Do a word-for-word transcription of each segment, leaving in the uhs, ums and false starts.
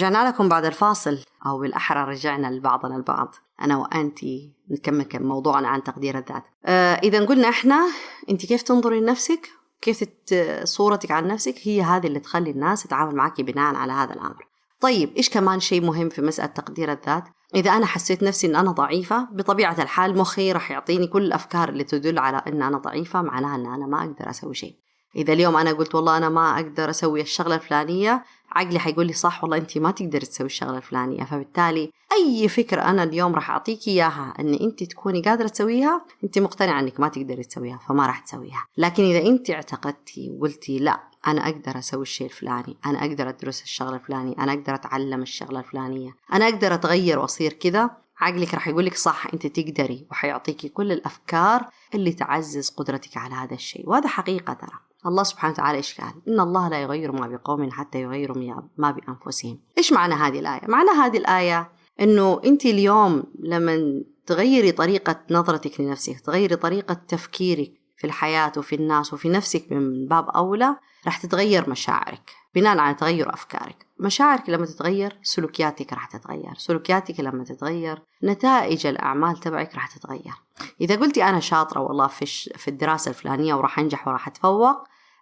رجعنا لكم بعد الفاصل، أو بالأحرى رجعنا لبعضنا البعض، أنا وأنتي، نكمل كم موضوعنا عن تقدير الذات. آه، إذا قلنا إحنا، أنت كيف تنظري لنفسك؟ كيف تت-، صورتك عن نفسك هي هذه اللي تخلي الناس تتعامل معك بناء على هذا الأمر. طيب، إيش كمان شيء مهم في مسألة تقدير الذات؟ إذا أنا حسيت نفسي إن أنا ضعيفة، بطبيعة الحال مخي راح يعطيني كل الأفكار اللي تدل على إن أنا ضعيفة، معناها إن أنا ما أقدر أسوي شيء. إذا اليوم أنا قلت: "والله أنا ما أقدر أسوي الشغلة الفلانية"، عقلي حيقول لي: "صح، والله أنت ما تقدري تسوي الشغلة الفلانية". فبالتالي أي فكرة أنا اليوم راح أعطيك إياها إن أنت تكوني قادرة تسويها، أنت مقتنعة إنك ما تقدري تسويها، فما راح تسويها. لكن إذا أنت اعتقدتي وقلتي: "لا، أنا أقدر أسوي الشيء الفلاني، أنا أقدر أدرس الشغلة الفلانية، أنا أقدر أتعلم الشغلة الفلانية، أنا أقدر أتغير وأصير كذا"، عقلك راح يقولك: "صح، أنت تقدري"، وحيعطيكي كل الأفكار اللي تعزز قدرتك على هذا الشيء. وهذا حقيقة ترى. الله سبحانه وتعالى إيش قال؟ "إن الله لا يغير ما بقوم حتى يغيروا ما-، ما بأنفسهم". إيش معنى هذه الآية؟ معنى هذه الآية إنه أنت اليوم لما تغيري طريقة نظرتك لنفسك، تغيري طريقة تفكيرك في الحياة وفي الناس وفي نفسك من باب أولى، راح تتغير مشاعرك بناء على تغير أفكارك. مشاعرك لما تتغير، سلوكياتك راح تتغير، سلوكياتك لما تتغير، نتائج الأعمال تبعك راح تتغير. إذا قلتي: "أنا شاطرة والله في الش-، في الدراسة الفلانية وراح أنجح وراح أتفوق"،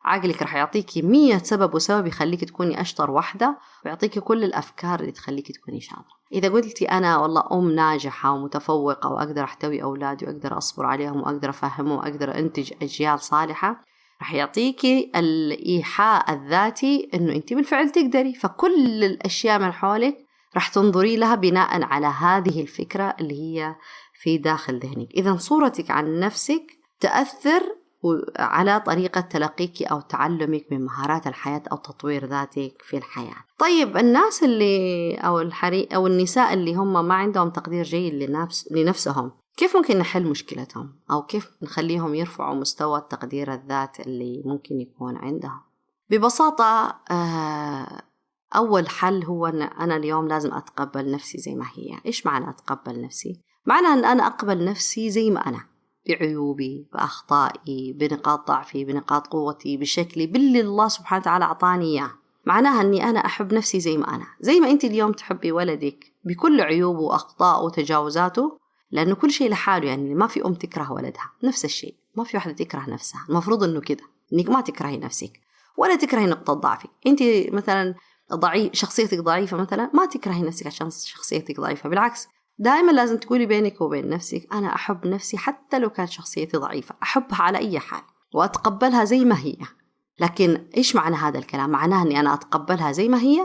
عقلك راح يعطيكي مية سبب وسبب يخليك تكوني أشطر واحدة، ويعطيكي كل الأفكار اللي تخليك تكوني شاطرة. إذا قلتي: "أنا والله أم ناجحة ومتفوقة وأقدر أحتوي أولادي وأقدر أصبر عليهم وأقدر أفهمهم وأقدر أنتج أجيال صالحة"، راح يعطيكي الإيحاء الذاتي إنه أنت بالفعل تقدري، فكل الأشياء من حولك راح تنظري لها بناء على هذه الفكرة اللي هي في داخل ذهنك. إذا صورتك عن نفسك تأثر و-، على طريقة تلقيك أو تعلمك من مهارات الحياة أو تطوير ذاتك في الحياة. طيب، الناس اللي، أو الحري-، أو النساء اللي هم ما عندهم تقدير جيد لنفس-، لنفسهم، كيف ممكن نحل مشكلتهم؟ أو كيف نخليهم يرفعوا مستوى التقدير الذات اللي ممكن يكون عندهم؟ ببساطة، آه، أول حل هو أن أنا اليوم لازم أتقبل نفسي زي ما هي. إيش معنى أتقبل نفسي؟ معنى أن أنا أقبل نفسي زي ما أنا، بعيوبي، بأخطائي، بنقاط ضعفي، بنقاط قوتي، بشكلي، باللي الله سبحانه وتعالى أعطاني إياه. معناها أني أنا أحب نفسي زي ما أنا، زي ما أنت اليوم تحبي ولدك بكل عيوبه وأخطائه وتجاوزاته، لأنه كل شيء لحاله، يعني ما في أم تكره ولدها، نفس الشيء، ما في واحدة تكره نفسها. المفروض أنه كده، أنك ما تكرهي نفسك ولا تكرهي نقطة ضعفك. أنت مثلا ضعيف، شخصيتك ضعيفة مثلا، ما تكرهي نفسك عشان شخصيتك ضعيفة، بالعكس، دائما لازم تقولي بينك وبين نفسك: "أنا أحب نفسي حتى لو كانت شخصيتي ضعيفة، أحبها على أي حال وأتقبلها زي ما هي". لكن إيش معنى هذا الكلام؟ معناه أني أنا أتقبلها زي ما هي،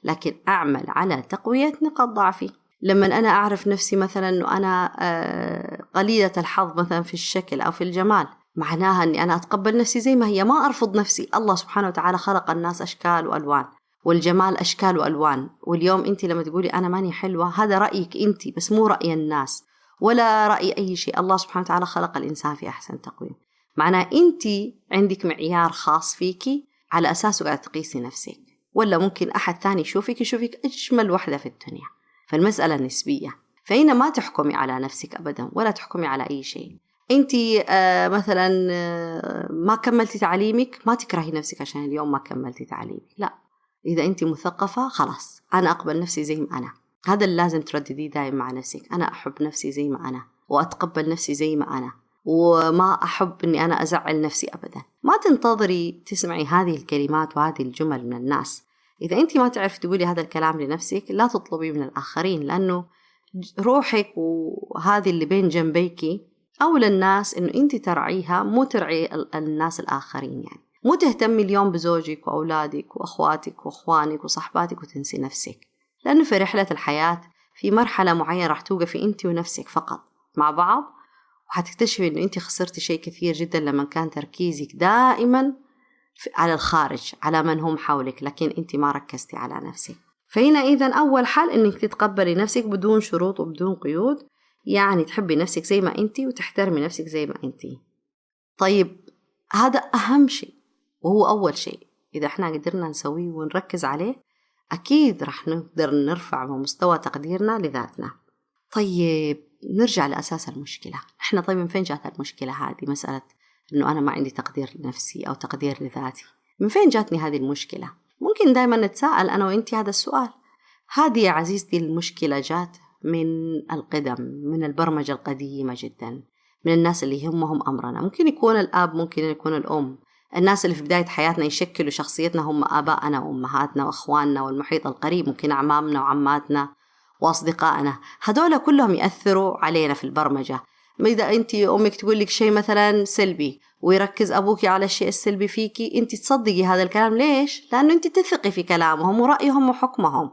لكن أعمل على تقوية نقاط ضعفي. لما أنا أعرف نفسي مثلا أنه أنا، آه، قليلة الحظ مثلا في الشكل أو في الجمال، معناها أني أنا أتقبل نفسي زي ما هي، ما أرفض نفسي. الله سبحانه وتعالى خلق الناس أشكال وألوان، والجمال أشكال وألوان. واليوم أنت لما تقولي: "أنا ماني حلوة"، هذا رأيك أنت، بس مو رأي الناس ولا رأي أي شيء. الله سبحانه وتعالى خلق الإنسان في أحسن تقويم. معناه أنت عندك معيار خاص فيكي، على أساسه قاعدة تقيسي نفسك، ولا ممكن أحد ثاني يشوفك، يشوفك أجمل وحدة في الدنيا. فالمسألة نسبية، فهنا ما تحكمي على نفسك أبدا ولا تحكمي على أي شيء. أنت، آه، مثلا، آه، ما كملتي تعليمك، ما تكرهي نفسك عشان اليوم ما كملتي تعليمك، لا. إذا أنت مثقفة، خلاص، أنا أقبل نفسي زي ما أنا. هذا اللي لازم تردديه دائما مع نفسك: "أنا أحب نفسي زي ما أنا، وأتقبل نفسي زي ما أنا، وما أحب إني أنا أزعل نفسي أبدا". ما تنتظري تسمعي هذه الكلمات وهذه الجمل من الناس. إذا أنت ما تعرفي تقولي هذا الكلام لنفسك، لا تطلبي من الآخرين، لأنه ج-، روحك وهذه اللي بين جنبيكي أولى الناس إنه أنت ترعيها، مو ترعي ال-، الناس الآخرين. يعني مو تهتمي اليوم بزوجك وأولادك وأخواتك وأخوانك وصحباتك وتنسي نفسك، لأنه في رحلة الحياة في مرحلة معينة راح توقفي أنت ونفسك فقط مع بعض، وحتكتشفي إنه أنت خسرتي شيء كثير جدا لما كان تركيزك دائما في، على الخارج، على من هم حولك، لكن أنت ما ركزتي على نفسك. فهنا إذن أول حل إنك تتقبلي نفسك بدون شروط وبدون قيود، يعني تحبي نفسك زي ما أنت وتحترمي نفسك زي ما أنت. طيب، هذا أهم شيء، وهو أول شيء. إذا إحنا قدرنا نسويه ونركز عليه، أكيد رح نقدر نرفع من مستوى تقديرنا لذاتنا. طيب، نرجع لأساس المشكلة. إحنا طيب، من فين جات المشكلة هذه؟ مسألة إنه أنا ما عندي تقدير لنفسي أو تقدير لذاتي، من فين جاتني هذه المشكلة؟ ممكن دايمًا نتساءل أنا وإنتي هذا السؤال: هذه يا عزيزتي المشكلة جات من القدم، من البرمجة القديمة جدا، من الناس اللي يهمهم أمرنا. ممكن يكون الأب، ممكن يكون الأم، الناس اللي في بداية حياتنا يشكلوا شخصيتنا هم آباءنا وأمهاتنا وأخواننا والمحيط القريب، ممكن أعمامنا وعماتنا وأصدقائنا. هذول كلهم يأثروا علينا في البرمجة. إذا أنت أمك تقول لك شيء مثلا سلبي ويركز أبوك على الشيء السلبي فيكي، أنت تصدقي هذا الكلام. ليش؟ لأنه أنت تثقي في كلامهم ورأيهم وحكمهم.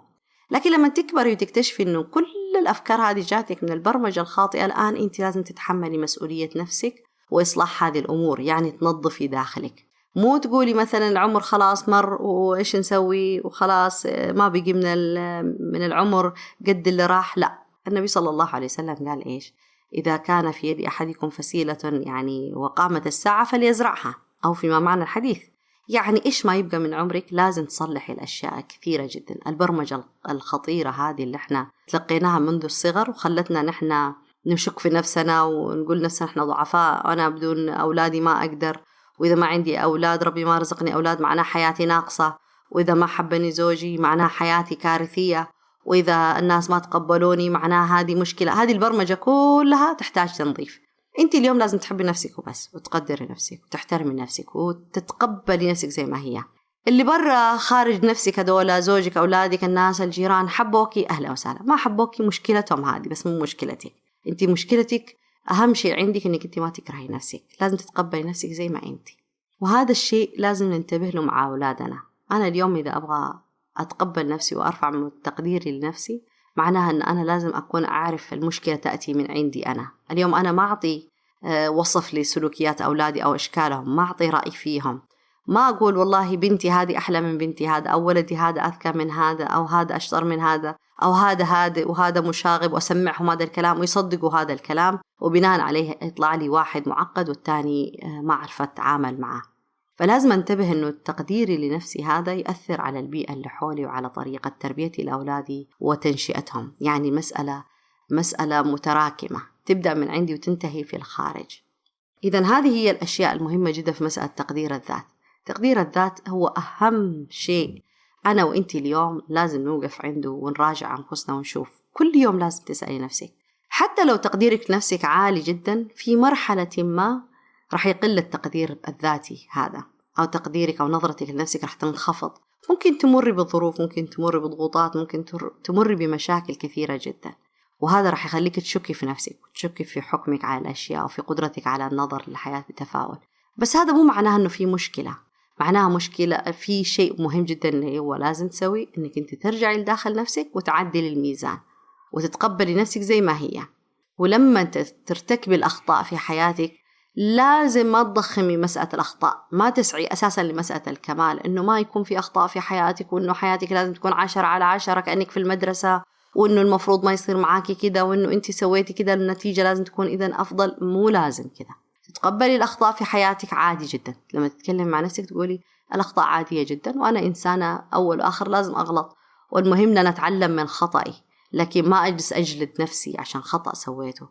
لكن لما تكبري وتكتشفي إنه كل الأفكار هذه جاتك من البرمجة الخاطئة، الآن أنت لازم تتحملي مسؤولية نفسك وإصلاح هذه الأمور، يعني تنظفي داخلك. مو تقولي مثلا العمر خلاص مر وإيش نسوي وخلاص، آه، ما بقي من ال- من العمر قد اللي راح. لا، النبي صلى الله عليه وسلم قال إيش؟ إذا كان في يد أحدكم فسيلة، يعني، وقامت الساعة، فليزرعها، أو فيما معنى الحديث، يعني، إيش ما يبقى من عمرك لازم تصلحي الأشياء كثيرة جدا. البرمجة الخطيرة هذه اللي إحنا تلقيناها منذ الصغر وخلتنا نحن نشك في نفسنا ونقول نفسنا إحنا ضعفاء، أنا بدون أولادي ما أقدر، وإذا ما عندي أولاد، ربي ما رزقني أولاد، معناها حياتي ناقصة، وإذا ما حبني زوجي معناها حياتي كارثية، وإذا الناس ما تقبلوني معناها هذه مشكلة. هذه البرمجة كلها تحتاج تنظيف. أنت اليوم لازم تحبي نفسك وبس، وتقدري نفسك وتحترمي نفسك وتتقبلي نفسك زي ما هي. اللي برا خارج نفسك، هذولا زوجك، أولادك، الناس، الجيران، حبوكي أهلا وسهلا، ما حبوكي مشكلتهم هذه، بس مو مشكلتك. أنت مشكلتك، أهم شيء عندك إنك أنت ما تكرهي نفسك، لازم تتقبلي نفسك زي ما أنت. وهذا الشيء لازم ننتبه له مع أولادنا. أنا اليوم إذا أبغى أتقبل نفسي وأرفع من تقديري لنفسي، معناها أن أنا لازم أكون أعرف المشكلة تأتي من عندي أنا. اليوم أنا ما أعطي، آه، وصف لسلوكيات أولادي أو إشكالهم، ما أعطي رأي فيهم، ما أقول والله بنتي هذه أحلى من بنتي هذا، أو ولدي هذا أذكى من هذا، أو هذا أشطر من هذا، أو هذا هادئ وهذا مشاغب، وأسمعهم هذا الكلام ويصدقوا هذا الكلام، وبناء عليه يطلع لي واحد معقد والتاني، آه، ما أعرف أتعامل معه. فلازم أنتبه إنه تقديري لنفسي هذا يؤثر على البيئة اللي حولي وعلى طريقة تربيتي لأولادي وتنشئتهم. يعني مسألة، مسألة متراكمة، تبدأ من عندي وتنتهي في الخارج. إذن هذه هي الأشياء المهمة جدًا في مسألة تقدير الذات. تقدير الذات هو أهم شيء أنا وإنتي اليوم لازم نوقف عنده ونراجع أنفسنا ونشوف. كل يوم لازم تسألي نفسك، حتى لو تقديرك لنفسك عالي جدًا، في مرحلة ما راح يقل التقدير الذاتي هذا، أو تقديرك أو نظرتك لنفسك راح تنخفض. ممكن تمري بظروف، ممكن تمري بضغوطات، ممكن تر-، تمري بمشاكل كثيرة جدًا، وهذا راح يخليك تشكي في نفسك وتشكي في حكمك على الأشياء وفي قدرتك على النظر للحياة بتفاؤل. بس هذا مو معناه إنه في مشكلة، معناها مشكلة في شيء مهم جدًا اللي هو لازم تسوي، إنك أنت ترجعي لداخل نفسك وتعدلي الميزان وتتقبلي نفسك زي ما هي. ولما أنت ترتكبي الأخطاء في حياتك، لازم ما تضخمي مسألة الأخطاء، ما تسعي أساسًا لمسألة الكمال، إنه ما يكون في أخطاء في حياتك، وإنه حياتك لازم تكون عشرة على عشرة كأنك في المدرسة، وإنه المفروض ما يصير معاكي كده، وإنه أنت سويتي كده النتيجة لازم تكون إذن أفضل. مو لازم كده. تتقبلي الأخطاء في حياتك عادي جدًا. لما تتكلمي مع نفسك تقولي: "الأخطاء عادية جدًا، وأنا إنسانة أول وآخر لازم أغلط، والمهم إن أنا أتعلم من خطأي، لكن ما أجلس أجلد نفسي عشان خطأ سويته."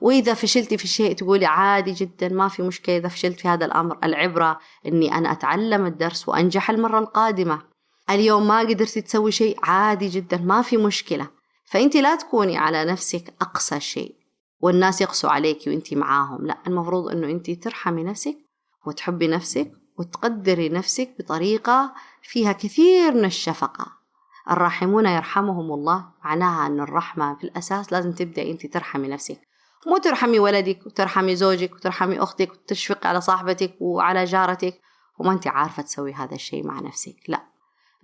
وإذا فشلتي في شيء تقولي: "عادي جدًا، ما في مشكلة إذا فشلت في هذا الأمر، العبرة إني أنا أتعلم الدرس وأنجح المرة القادمة. اليوم ما قدرتي تسوي شيء، عادي جدًا، ما في مشكلة." فأنت لا تكوني على نفسك أقسى شيء والناس يقسوا عليكي وإنتي معاهم. لا، المفروض إنه إنتي ترحمي نفسك وتحبي نفسك وتقدري نفسك بطريقة فيها كثير من الشفقة. الراحمون يرحمهم الله، معناها أن الرحمة في الأساس لازم تبدأي أنت ترحمي نفسك، مو ترحمي ولدك وترحمي زوجك وترحمي أختك وتشفقي على صاحبتك وعلى جارتك وما أنت عارفة تسوي هذا الشيء مع نفسك. لا،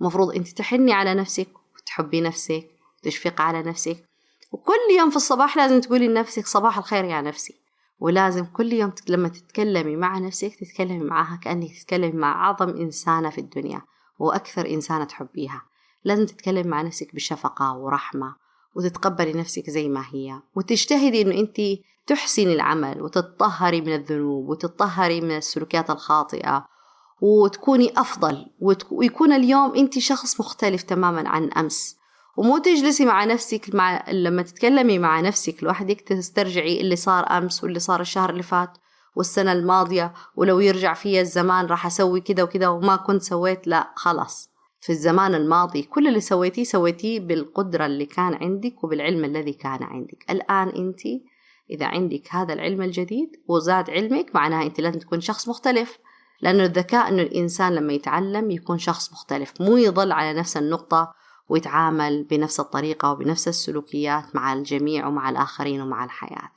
المفروض أنت تحني على نفسك وتحبي نفسك وتشفقي على نفسك، وكل يوم في الصباح لازم تقولي لنفسك: "صباح الخير يا نفسي". ولازم كل يوم تت-، لما تتكلمي مع نفسك تتكلمي معها كأنك تتكلمي مع أعظم إنسانة في الدنيا وأكثر إنسانة تحبيها. لازم تتكلمي مع نفسك بشفقة ورحمة، وتتقبلي نفسك زي ما هي، وتجتهدي إنه أنت تحسني العمل وتتطهري من الذنوب وتتطهري من السلوكيات الخاطئة، وتكوني أفضل، وتك-، ويكون اليوم أنت شخص مختلف تمامًا عن أمس. ومو تجلسي مع نفسك، مع، لما تتكلمي مع نفسك لوحدك تسترجعي اللي صار أمس واللي صار الشهر اللي فات والسنة الماضية، ولو يرجع فيا الزمان راح أسوي كده وكده وما كنت سويت. لا، خلاص، في الزمان الماضي كل اللي سويتيه سويتيه بالقدرة اللي كان عندك وبالعلم الذي كان عندك. الآن أنت إذا عندك هذا العلم الجديد وزاد علمك، معناها أنت لازم تكون شخص مختلف، لأنه الذكاء أنه الإنسان لما يتعلم يكون شخص مختلف، مو يظل على نفس النقطة ويتعامل بنفس الطريقة وبنفس السلوكيات مع الجميع ومع الآخرين ومع الحياة.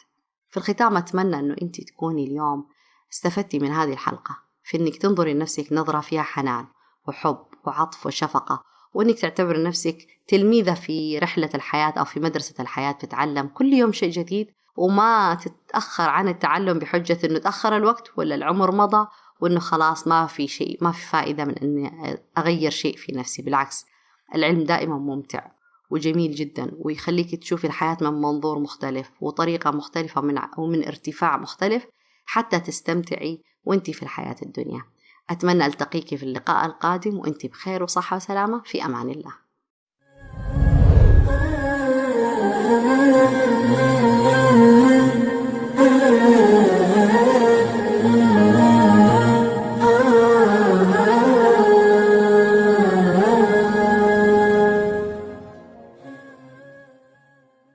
في الختام، أتمنى أنه أنت تكوني اليوم استفدتي من هذه الحلقة، في أنك تنظري لنفسك نظرة فيها حنان وحب وعطف وشفقة، وأنك تعتبري نفسك تلميذة في رحلة الحياة أو في مدرسة الحياة، تتعلم كل يوم شيء جديد، وما تتأخر عن التعلم بحجة أنه تأخر الوقت ولا العمر مضى، وأنه خلاص ما في شيء، ما في فائدة من أني أغير شيء في نفسي. بالعكس، العلم دائما ممتع وجميل جدا، ويخليك تشوفي الحياة من منظور مختلف وطريقة مختلفة ومن، ومن ارتفاع مختلف، حتى تستمتعي وانتي في الحياة الدنيا. أتمنى ألتقيك في اللقاء القادم وانتي بخير وصحة وسلامة. في أمان الله.